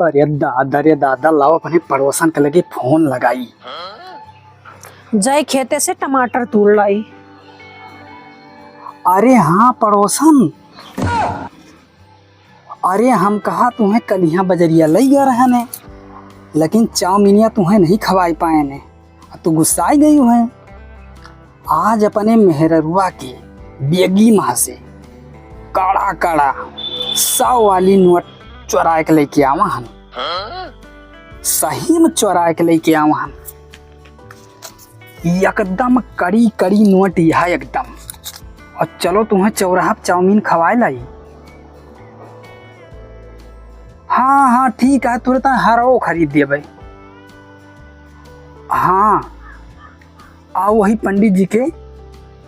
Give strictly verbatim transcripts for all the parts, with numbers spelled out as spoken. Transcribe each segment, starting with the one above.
अरे दादा रे दादा, लाओ अपने पड़ोसन के लगे फोन लगाई। जाई खेते से टमाटर तूर लाई। अरे हाँ पड़ोसन, अरे हम कहा तुहें कलिहाँ बजरिया लई गए रहने, लेकिन चाउमीनिया तुहें नहीं खवाई पाएने, तू गुस्साई गई हुए। आज अपने मेहररुआ के बेगी महाँ से कड़ा कड़ा सौ वाली नोट चोराए के लेके आवा हन। सही में चोराए के लेके आवा हन। एकदम कड़ी कड़ी नोट यह एकदम। और चलो तुहें चौराहा पे चाउमीन खवाए लाई। हाँ हाँ ठीक है, तुरंत हरवो खरीद देबे। हाँ, आओ वही पंडित जी के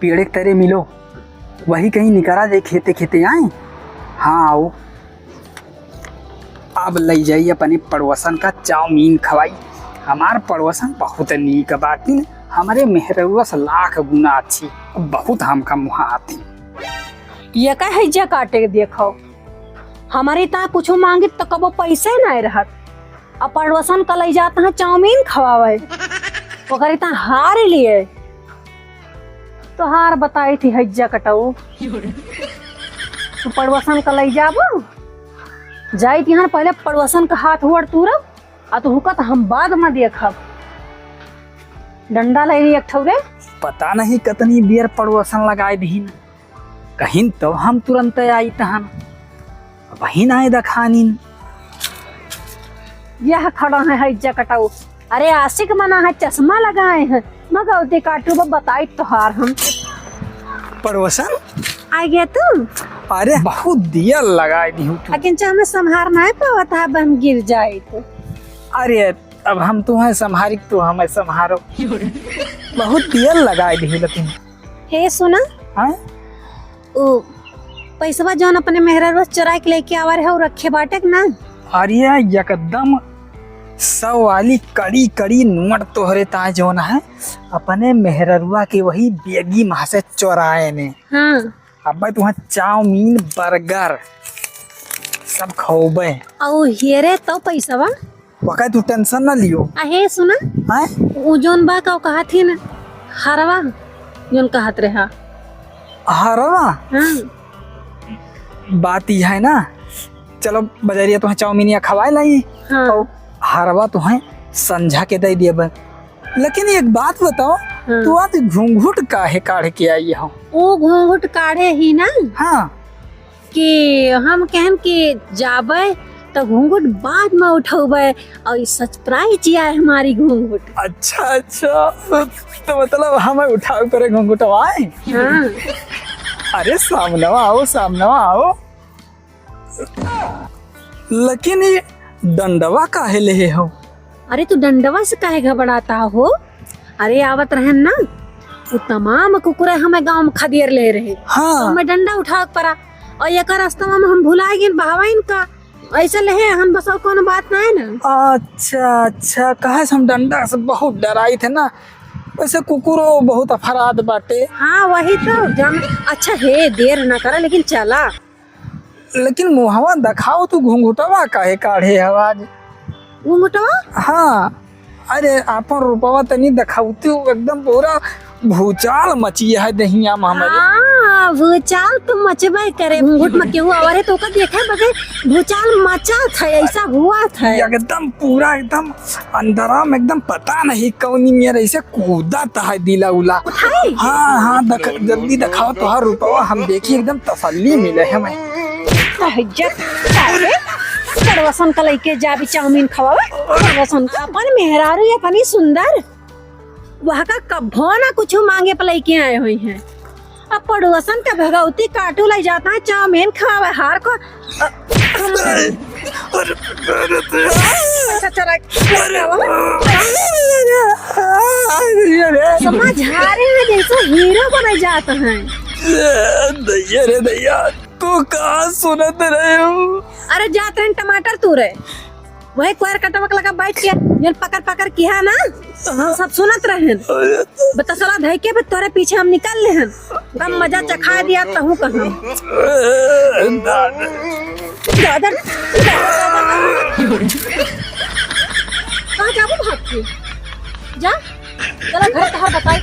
पेड़े के तरे मिलो, वही कहीं निकरा जाए खेते खेते आए। हाँ आओ, अब लई जाई अपने पड़ोसन का चाउमीन खवाई। हमार पड़ोसन बहुत नीक बातिन, हमरे मेहररुआ से लाख गुना अच्छी, बहुत हमका मुहा आती। ये का हैजा काटे के देखो, हमरे ता कुछ मांगित तो कबो पैसे नाहीं रहत, अब पड़ोसन का लई जात हैं चाउमीन खवावे, ओकरे ता हार लिए। तोहार बताई थी हैजा कटऊ, तू पड़ोसन का लई जाबो, जाई थी पहले पड़ोसन का हाथ हुआर तूरब, आ तू हुका तो हम बाद में देखब। डंडा ले ली एक ठौरे। पता नहीं कतनी बेर पड़ोसन लगाए दीन, कहीं तो हम तुरंत आई तहन, वही नाय दखानीन। यह खड़ा है हैजा कटऊ, अरे आशिक मना है, चश्मा लगाए हैं, मगौती काटू बा, बताई तोहार हम। पड़ोसन? आ गया तू? अरे बहुत दिया लगाए दी हूँ तू। लेकिन जो हमें संभार नाय पावत है, अब हम गिर जाए तो। अरे अब हम तुम्हें संभारी, तू हमें संभारो। बहुत दिया लगाए दी हूँ लेकिन। हे सुना, हाँ? ओ पैसवा जौन अपने मेहररुआ से चोराए के लेके आवा रहे, उ रखे बाटे के ना? अरे एकदम सौ वाली कड़ी कड़ी नोट तोहरे ताए जौन है, अपने मेहररुआ के वही बेगी महाँ से चोराए ने। हाँ। अबे तुहाँ चाउमीन, बर्गर सब खौबे। औ हेरे तो पैसवा। वका तू tension ना लियो। अहे सुना, हैं? उ जौन बा का कहत ही ना, हरवा जौन कहत रहा। हरवा? हाँ। बात ई है ना, चलो बजरिया तुहें चाउमीनिया खवाए लाई, हाँ। और हरवा तुहें संझा के दे दिए बा। लेकिन एक बात बताओ, हाँ। तू आज घूंघट काहे काढ़ के आई हो? ओ घूंघट काढ़े ही ना। हाँ। कि हम कहन कि जाबे त घूंघट बाद में उठौबे और ई surprise आए हमारी घूंघट। अच्छा, अच्छा, तो मतलब हमें उठावे पड़े घूंघटवा आए? हाँ। अरे सामनवा आओ, सामनवा आओ। लेकिन ये डंडवा काहे लेहे हो? अरे तू डंडवा से काहे घबराता हो? अरे आवत रहन ना, वो तमाम कुकुरे हमें गाँव में खदेर ले रहे। हाँ। तो हमें डंडा उठावे के पड़ा। और एकर रास्ता में हम भुला गए बहवाइन का। ऐसे लेहे हन बस और कोनो बात ना है ना। अच्छा, अच्छा, कहे से हम डंडा से बहुत डराई थे ना। वैसे कुकुरो बहुत अफराद बाटे। हाँ, वही तो जान। अच्छा हे, देर ना करा, लेकिन चला। लेकिन मुहवा देखाओ तू, घुंघुटवा काहे काढ़े हव आज? घुंघुटवा? हाँ, अरे आपन रूपवा तनी देखाओ तू, एकदम पूरा भूचाल मची है दहिया में हमरे। हाँ, भूचाल तो मचबे करे। घुंघुट में केहू आवा रहे तो ओकर देखे बदे भूचाल मचा था, ऐसा हुआ था। एकदम पूरा एकदम अंदरा में एकदम पता नहीं कौनी मेर ऐसे कूदत है दिला उला। उठाई? हाँ, हाँ, दख-, जल्दी देखाओ तोहार रूपवा, हम देखी एकदम तसल्ली मिले हमें। तहज्जत काहे? पड़ोसन का लइके जाबी चाउमीन खवावे? पड़ोसन का अपन मेहरारू या अपनी सुंदर, वह का कभो ना कुछ मांगे पर लइके आए हुई हैं। अब पड़ोसन का भगौती काटू लइ जाता है, चाउमीन खावे हार को। अरे, अरे, अरे, अरे। अच्छा, चला, अरे, अरे। समझ आ रहे हैं, जैसे हीरो बने जाते हैं। दैया रे दैया, तू कहाँ सुनत रहे हो? अरे, जात रहन टमाटर तूरे। वही कोयर कटवा के लगा बैठ के जौन पकर पकर किहा ना, हम सब सुनत रहेन। बता साला धइके पे तोहरे पीछे हम निकल लेहन। तब मजा चखाए दिया तहूँ कहाँ। दादा, कहाँ जाबू भाग के? जा, चला घर तोहर बताई।